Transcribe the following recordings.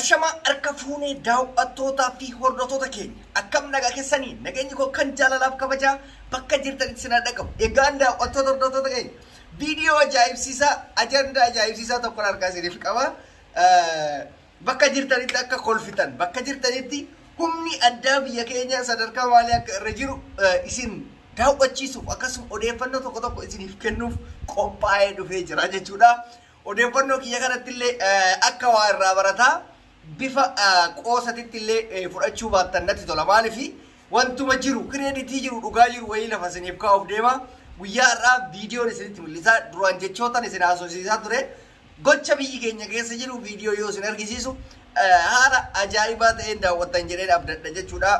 Ashamaa harka fuunee daawwattootaa fi hordoftoota keenya akkam nagaa keessanii nageenyi koo kan jaalalaaf kabajaa bakka jirtanitti isin haa dhaqabu. Egaan daawwattoota hordoftoota keenya viidiyoo ajaa'ibsiisaa ajandaa ajaa'ibsiisaa tokkon harkaa isiniif qaba. Bakka jirtanitti akka kolfitan bakka jirtanitti humni addaa biyya keenya sadarkaa maalii akka irra jiru isin daawwachiisuuf akkasuma odeeffannoo tokko tokko isiniif kennuuf qophaa'ee dhufee jira jechuudha. Odeeffannoo kiyya kanatti illee akka waa irraa barataa bifa qoosatitti illee fudhachuu baattan natti tola. Maaliif wantuma jiru kireeditii jiru dhugaa jiru wayii lafa isiniif kaa'uuf deema. Guyyaa har'aa viidiyoon isinitti mul'isaa duraan jechootaan isin haasofsiisaa ture. Gocha biyyi keenya keessa jiru viidiyoo yoo isin argisiisu haala ajaa'ibaa ta'een daawwattan jedheen abdadha jechuudha.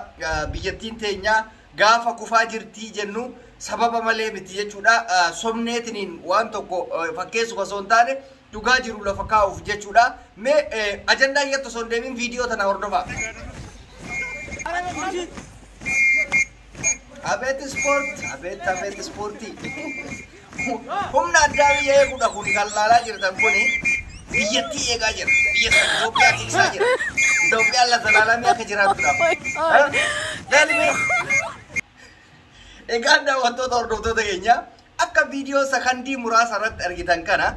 Biyyattiin teenya gaafa kufaa jirtii jennu sababa malee miti jechuudha. Sobneetiniin waan tokko fakkeessu osoo hin taane dhugaa jiru lafa kaa'uuf jechuudha. Mee ajandaa kiyyatti osoo hin deemin viidiyoo tana hordofaa. Abeet ispoortii, abeet abeet ispoortii. Humna addaa biyya eeguudha kun kan laalaa jirtan kuni biyyattii eegaa jira. Biyya Itoophiyaa tiksaa jira. Itoophiyaan lafa laalamee akka jiraattuudhaaf. Laali mee. Egaan daawwattoota hordoftoota keenya akka viidiyoo sakandii muraasa irratti argitan kana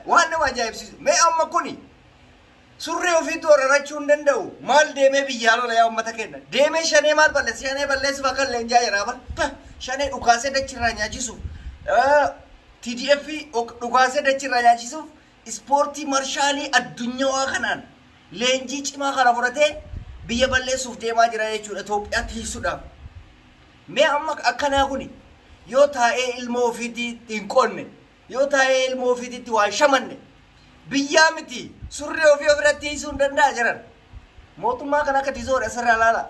waan nama ajaa'ibsiisu. Mee amma kuni surree ofiitu horarachuu hin danda'u. Maal deemee biyyaa lola yaa uummata keenya. Deemee shanee maal balleessa? Shanee balleessuuf akka leenjaa jira. Shanee dhukaasee dachirraa nyaachisuuf. TDF dhukaasee dachirraa nyaachisuuf ispoortii marshaalii addunyaa kanaan leenjii cimaa kana fudhatee biyya balleessuuf deemaa jira jechuudha. Itoophiyaa tiisuudhaaf. Mee amma akkanaa kuni yoo taa'ee ilmoo ofiitti hin qonne, yoo taa'ee ilmoo ofiitti waa hin shamanne, biyyaa miti surree ofii ofirratti tiisuu hin danda'a jiran. Mootummaa kana akka tiisuudha asirraa ilaala.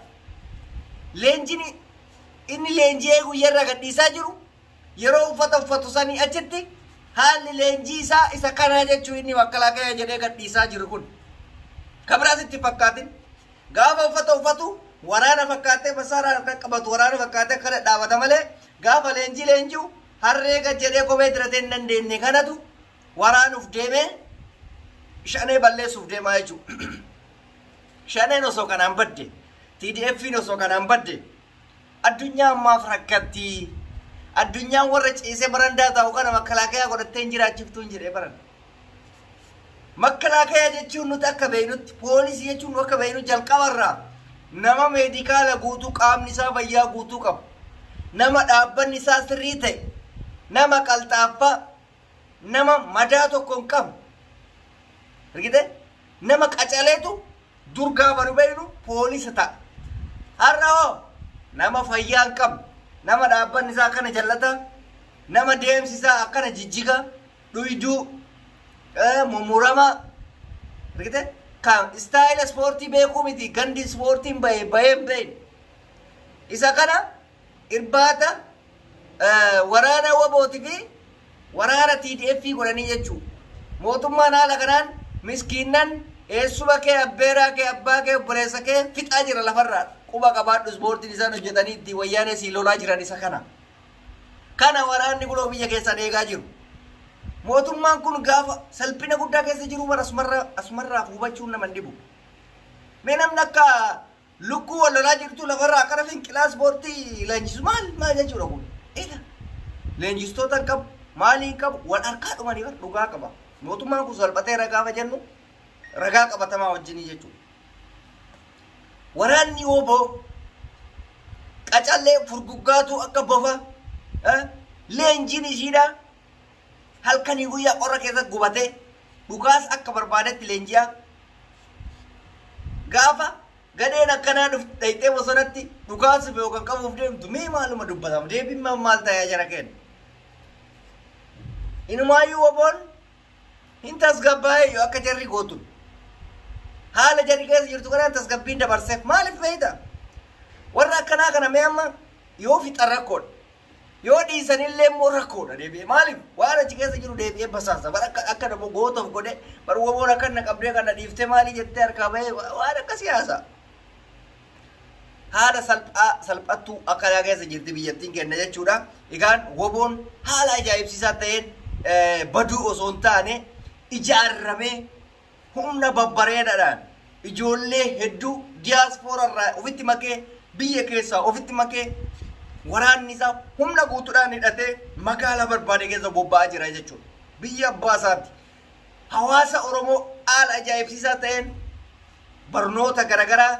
Leenjiin inni leenji'ee guyyaarraa gadhiisaa jiru yeroo uffata uffatu sanii achitti haalli leenjii isaa isa kanaa jechuu inni makkalaakayaa jedhee gadhiisaa jiru kun. Kabiraas itti fakkaatin gaafa uffata uffatu waraana fakkaatee masaaraa harka qabatu waraana fakkaatee akkana dhaabata malee gaafa leenjii leenji'u harree gad jedhee kophee diratee hin dandeenye kanatu waraanuuf deemee shanee balleessuuf deemaa jechuudha. Shaneen osoo kanaan badde, TDF'n osoo kanaan badde, addunyaa ammaaf rakkatti. Addunyaan warra ciisee barandaa taa'u kana makkalaakayaa godhattee hin jiraachiftuu hin jedhee baran. Makkalaakayaa jechuun nuti akka beeknutti, poolisii jechuun nu akka beeknu jalqabarraa nama meedikaala guutuu qaamni isaa fayyaa guutuu qabu, nama dhaabbanni isaa sirrii ta'e, nama qalxaaffaa, nama madaa tokko hin qabne. Argite? Nama qacaleetu dur gaafa nu beeknu poolisa ta'a. Har'a hoo nama fayyaa hin qabne, nama dhaabbanni isaa akkana jallata, nama deemsi isaa akkana jijjiga, dhuyduu, mummuramaa. Argite? Kan istaayila ispoortii beekuu miti gandi ispoortiin bahe bahee hin beekne. Isa kana irbaata waraana wabooti fi waraana TDF godhanii jechuudha. Mootummaan haala kanaan miskiinnan eessuma kee abbeeraa kee abbaa kee obboleessa kee fixaa jira lafarraa. Quba qabaadhu ispoortiin isaan hojjetanii itti wayyaanee sii lolaa jiran isa kana. Kana waraanni kunoo biyya keessan eegaa jiru. Mootummaan kun gaafa salphina guddaa keessa jiru bara asumarraa hubachuun nama hin dhibu. Mee namni akka lukkuu wal lolaa jirtu lafarraa akkana finqilaa ispoortii leenjisu maal maal jechuudha kun? Egaa leenjistoota hin qabu, maalii hin qabu, wal harkaa dhumanii bar dhugaa qaba. Mootummaan kun salphateera gaafa jennu ragaa qabatamaa wajjinii jechuudha. Waraanni oboo qacallee furguggaatuu akka bofa leenjiin ishiidha halkanii guyyaa qorra keessatti gubatee dhukaas akka barbaadetti leenji'a. Gaafa gadheen akkanaa dhayxee bosonatti dhukaasuuf yookaan qabuuf deemtu mee maaluma dubbatama deebiin maal ta'ee jara kenna. Inumaayyuu oboon hin tasgabbaa'e yoo akka jarri gootu. Haala jarri keessa jirtu kanaan tasgabbiin dabarseef maaliif beekta? Warra akkanaa kana mee amma yoo fixan rakkoodha. Yoo dhiisanillee immoo rakkoodha deebi'ee. Maaliif waan achi keessa jiru deebi'ee basaasa. Bara akka akka nama gootaaf godhe bara woboon akka na qabdee kana dhiiftee maalii jettee harkaa bahee waan akka siyaasa. Haala salphaa salphattuu akkanaa keessa jirti biyyattiin kenna jechuudha. Egaan woboon haala ajaa'ibsiisaa ta'een baduu osoo hin taane ijaarramee Humna babbareedaadhaan ijoollee hedduu diyaaspooraa irraa ofitti makee, biyya keessaa ofitti makee, waraanni isaa humna guutuudhaan hidhatee magaalaa barbaade keessa bobba'aa jira jechuudha. Biyya abbaa isaatti. Hawaasa Oromoo haala ajaa'ibsiisaa ta'een barnoota garaagaraa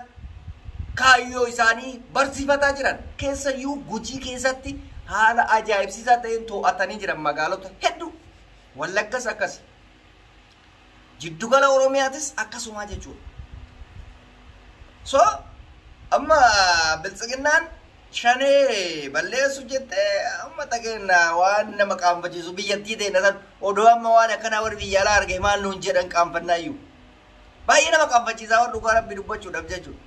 kaayyoo isaanii barsiifataa jiran. Keessayyuu Gujii keessatti haala ajaa'ibsiisaa ta'een to'atanii jiran magaalota hedduu. Wallaggas akkasi. Jiddugala Oromiyaatis akkasuma jechuudha. So amma biltsiginnaan shanee balleessu jettee uummata keenya waan nama qaanfachiisu biyyattii ta'e san odoo amma waan akkanaa warri biyya alaa arge maal nuun jedhan qaanfannaayyuu. Baay'ee nama qaanfachiisaa warri dhugaa rabbi dubbachuudhaaf jechuudha.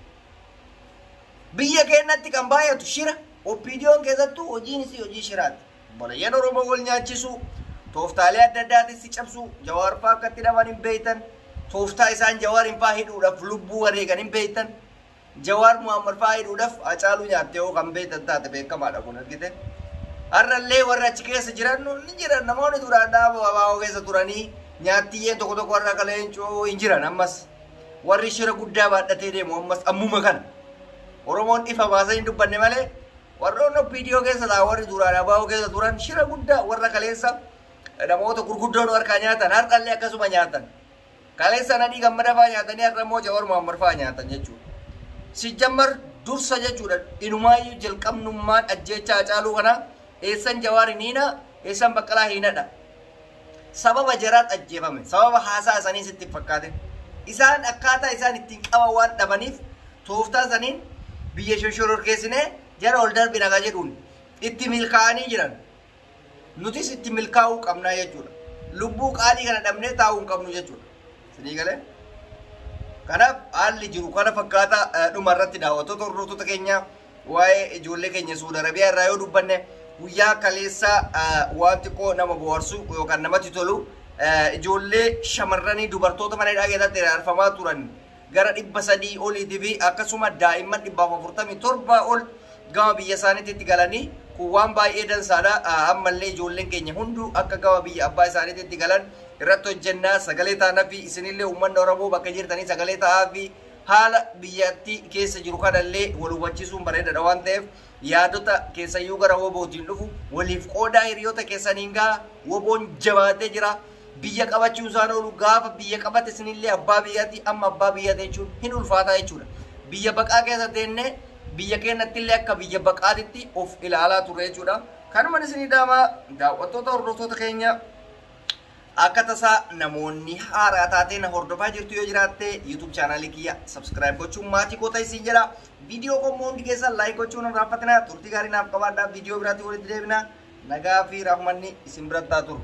Biyya keenyatti kan baay'atu shira. OPDOn keessattuu hojiin isii hojii shiraati. Obboleeyyan Oromoo wal nyaachisuu, tooftaalee adda addaatiin si cabsuu, Jawaar fa'aa akkatti hidhaman hin beektan, tooftaa isaan Jawaar fa'aa hidhuudhaaf lubbuu wareegan hin beektan, Jawaar Muhammad fa'aa hidhuudhaaf Hacaaluu nyaattee yoo kan beektan taate beekamaadha kun argite. Har'allee warra achi keessa jiran ni jiran, namoonni duraan dhaaba ABO keessa turanii nyaattiyyeen tokko tokko warra akka leencoo hin jiran ammas. Warri shira guddaa baadhatee deemu ammas ammuma kana. Oromoon ifa baasanii hin dubbanne malee warroonni OPDO keessa ta'a warri duraan ABO keessa turan shira guddaa warra kaleessa namoota gurguddoon harkaa nyaatan har'allee akkasuma nyaatan. Kaleessa Nadhii Gammada fa'aa nyaatanii har'a immoo Jawaar Muhammad fa'aa nyaatan jechuudha. Sijjammar dursa jechuudha. Inumaayyuu jalqabnummaan ajjeechaa Hacaaluu kana eessan Jawaar hin hiina, eessan Baqqalaa hiinadha. Sababa jaraat ajjeefame, sababa haasaa isaanii sitti fakkaate. Isaan akkaataa isaan ittiin qaban waan dhabaniif tooftaa saniin biyya shoshororkeessinee jara ol darbina ka jedhuun itti milkaa'anii jiran. Nutis itti milkaa'uu qabnaa jechuudha. Lubbuu qaalii kana dhabnee taa'uu hin qabnu jechuudha. Isinii galee? Kanaaf haalli jiru kana fakkaata. Dhuma irratti daawwattoota hordoftoota keenya waa'ee ijoollee keenya Suudi Arabiyaa irraa yoo dubbanne guyyaa kaleessa waan xiqqoo nama bohaarsu yookaan namatti tolu ijoollee shamarranii dubartoota mana hidhaa keessatti hiraarfamaa turan gara 300 oliitii fi akkasuma daa'imman 147 ol gama biyya isaaniitti itti galanii kun waan baay'ee dansaadha. Ammallee ijoolleen keenya hunduu akka gama biyya abbaa isaaniitti itti galan irratti hojjennaa sagalee ta'aa fi isinillee uummanni Oromoo bakka jirtanii sagalee ta'aa fi haala biyyattii keessa jiru kanallee wal hubachiisuun bareedaadha waan ta'eef yaadota keessayyuu gara wobootiin dhufu waliif qoodaa hiriyoota keessaniin gaha. Woboon jabaatee jira. Biyya qabachuun isaan oolu gaafa biyya qabate isinillee abbaa biyyaati, amma abbaa biyyaati jechuun hin ulfaataa jechuudha. Biyya baqaa keessa teennee biyya keenyatti illee akka biyya baqaatitti of ilaalaa turre jechuudha. Kanuma isinii dhaamaa daawwattoota hordoftoota keenya akka tasaa namoonni haaraa taateen hordofaa jirtu yoo jiraatte YouTube chaanaalii kiyya subscribe gochuun maatii koo ta'e isin jedha. Viidiyoo koo hundi keessan like gochuun hin raaffatinaa. Turtii gaarii naaf qabaadhaa. Viidiyoo biraatti walitti deebina. Nagaa fi rahmanni isin biratti haa turu.